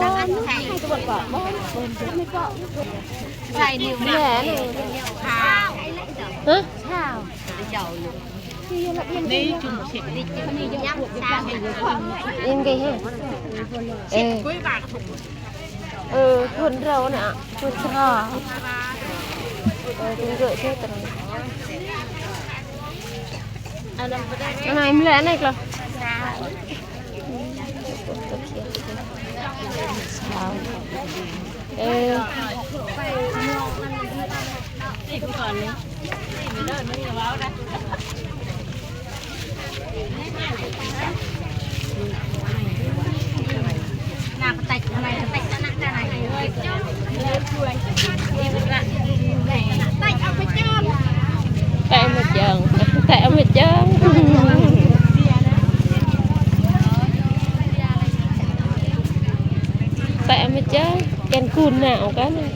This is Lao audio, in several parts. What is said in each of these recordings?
ບໍ່ ໃສ່ ໃສ່ນິ້ວ ແມ່ນ ຮະ ເອີ ເອີ ຄົນເຮົານະ ຄົນເຮົາ ເອີ ເປັນເກີດເທດຕະນາ ອັນນັ້ນບໍ່ໄດ້ ອັນນັ້ນແຫຼະ ອັນນັ້ນກໍ ເອີ ແຕະມາເຈີງ ແຕະມາເຈີງ ແຕະມາເຈີງ ແກ່ນຄູນໜາວກັນ ນີ້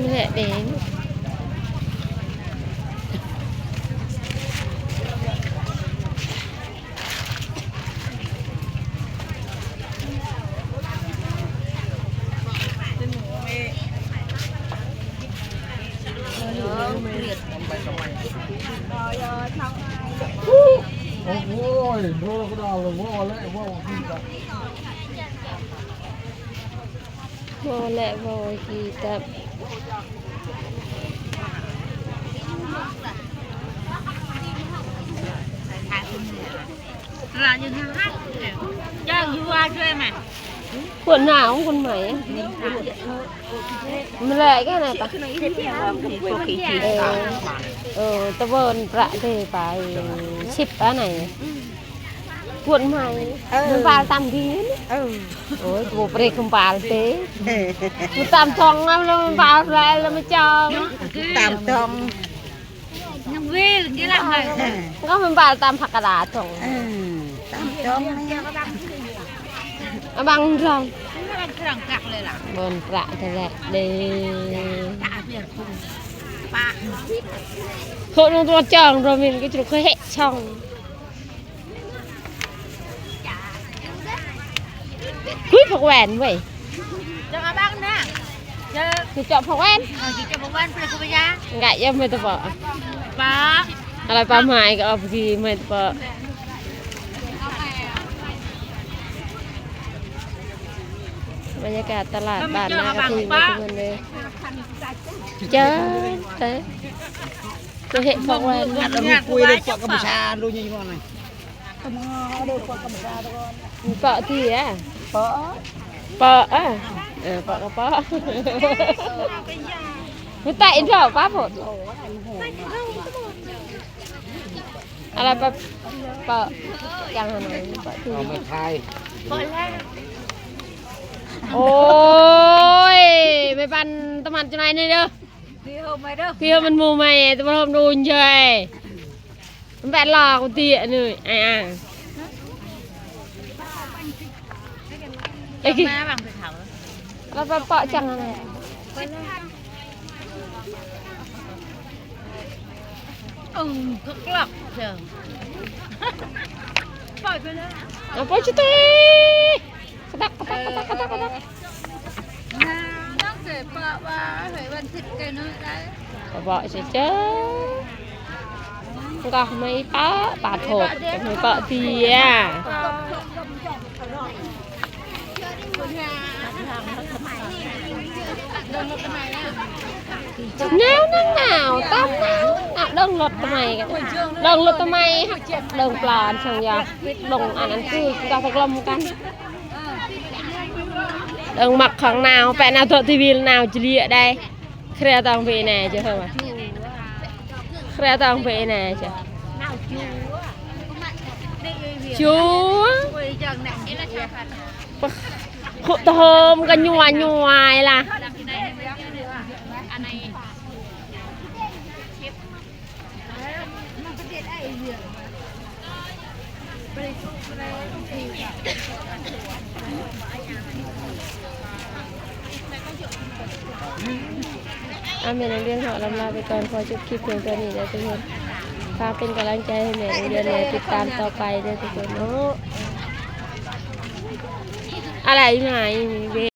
ແຫຼະເດ້. ໂອ້ຍ ບໍ່ກະດາລະ ເວົ້າແຫຼະ ເວົ້າຄືກັນ ເວົ້າແຫຼະ ເວົ້າຄືກັນ. ລະຢູ່ທາງຫັ້ນ ເຈົ້າຢູ່ວ່າຊ່ວຍມາ ຄົນໜາວຄົນໃໝ່ ມັນແຫຼະແຄ່ໃນປະ ເອີ ເອີ ຕະເວີນປະເດໄປ ຊິບປາໄນ ກວນໃໝ່ ເອີ ມັນປາຕຳດີ ເອີ ໂອ້ຍ ໂກເປຣກຄຳປາເຕ ເອີ ມັນຕຳທອງນຳ ແລ້ວມັນປາແລ້ວ ແລ້ວມັນຈອງ ຕຳທອງ ຍັງເວລກິລະໄໝ ເອີ ກໍມັນປາຕຳຜັກກະດາທອງ ເອີ ຕຳທອງ ອະບັງທອງ ບັງທອງກັກເລີຍລະ ບ່ອນປະແທ້ແຫຼະເດ້ ຕາເປັນຄົນປະ ໂຄນຕົວຈອງໂຣມິນກໍຈະເຄີຍເຫະຊ່ອງ ຄຸຍ ຜັກແວ່ນເວີຍ ຈະມາບັງນະ ຈະ ຊິເຈາະຜັກແວ່ນ ເອີ ຊິເຈາະຜັກແວ່ນ ເປັນຄູບາຢາ ກະຍັງບໍ່ໄດ້ປະ ປະ ອະໄລປາໄມ້ກໍເອົາໄປກິນ ບໍ່ໄດ້ປະ ບັນຍາກາດຕະຫຼາດບ້ານນາກະທິງເດີທຸກຄົນເດີ ເຈີເຕີ ໂຕເຮັດພວກວ່າ ອັນນີ້ກຸຍເລີຍ ເກາະກຳປູເຈຍ ໂລຍໃຫຍ່ມາກນະ ເກາະທີ່ອະ ເກາະ ເກາະ ເອີ ເກາະກະເປາະ ມັນແຕະອີ່ເຖົ້າປ້າໂພດ. ອະໄລປະ ປະ ຈັ່ງຫັ້ນນະ ປະ ເອົາມາຖ່າຍ. ໂອ້ຍ ແມ່ປັນຕະມັນຈັກໜ້ອຍໜຶ່ງເດີ. ພີ່ເຮີມັນໝູ່ໃໝ່ ແຕ່ບໍ່ເຮີມັນອຸ່ນເຊີຍ. ມັນແປດຫຼອກຕິອັນນີ້ ອາຍອ່າງ ເອີຍ ມາບັງໄປເຂົາ ແລ້ວໄປເປາະຈັງຫັ້ນນະ. ອືມ ກະກລັກເຊີ ປ່ອຍໄປເລີຍ ເອົາໄປຊິຕິ ກະຕັກ ກະຕັກ ກະຕັກ ກະຕັກ ກະຕັກ. ນາງເສຍປະວ່າ ເຮີຍ ວັນທິດໄກໜ້ອຍໄດ້ ກະເບາະເຊີ ກະໄມ່ປະ ປາໂທດ ກະໄມ່ປະເຕຍ. ໜາວນາງໜາວ ຕາມໜາວນາງໜາວ ເບິ່ງລົດຕະໄໝ ເບິ່ງລົດຕະໄໝ ເບິ່ງປານສັງຍາ ເບິ່ງອັນນັ້ນຄືກະຕະກລມກັນ. ເບິ່ງມັກຂອງໜາວ ແປະໜາວໂຕະທີວີ ໜາວຈະເລຍໄດ໋. ເຄຣຕອງເປແນ່ເຈົ້າ ເອີ ວ່າ ເຄຣຕອງເປແນ່ເຈົ້າ ຈູ ໂຄ ໂທມກັນຍົວໆ ລະ. ອາ ແມ່ນນັກຮຽນເຮົາລຳລາໄປກ່ອນ ຂໍຈົບຄລິບພຽງເທົ່ານີ້ເດີທຸກຄົນ. ຝາກເປັນກຳລັງໃຈໃຫ້ແມ່ນັກຮຽນແດ່ ຕິດຕາມຕໍ່ໄປເດີທຸກຄົນເນາະ. ອະໄລມາອີກນີ້ເວ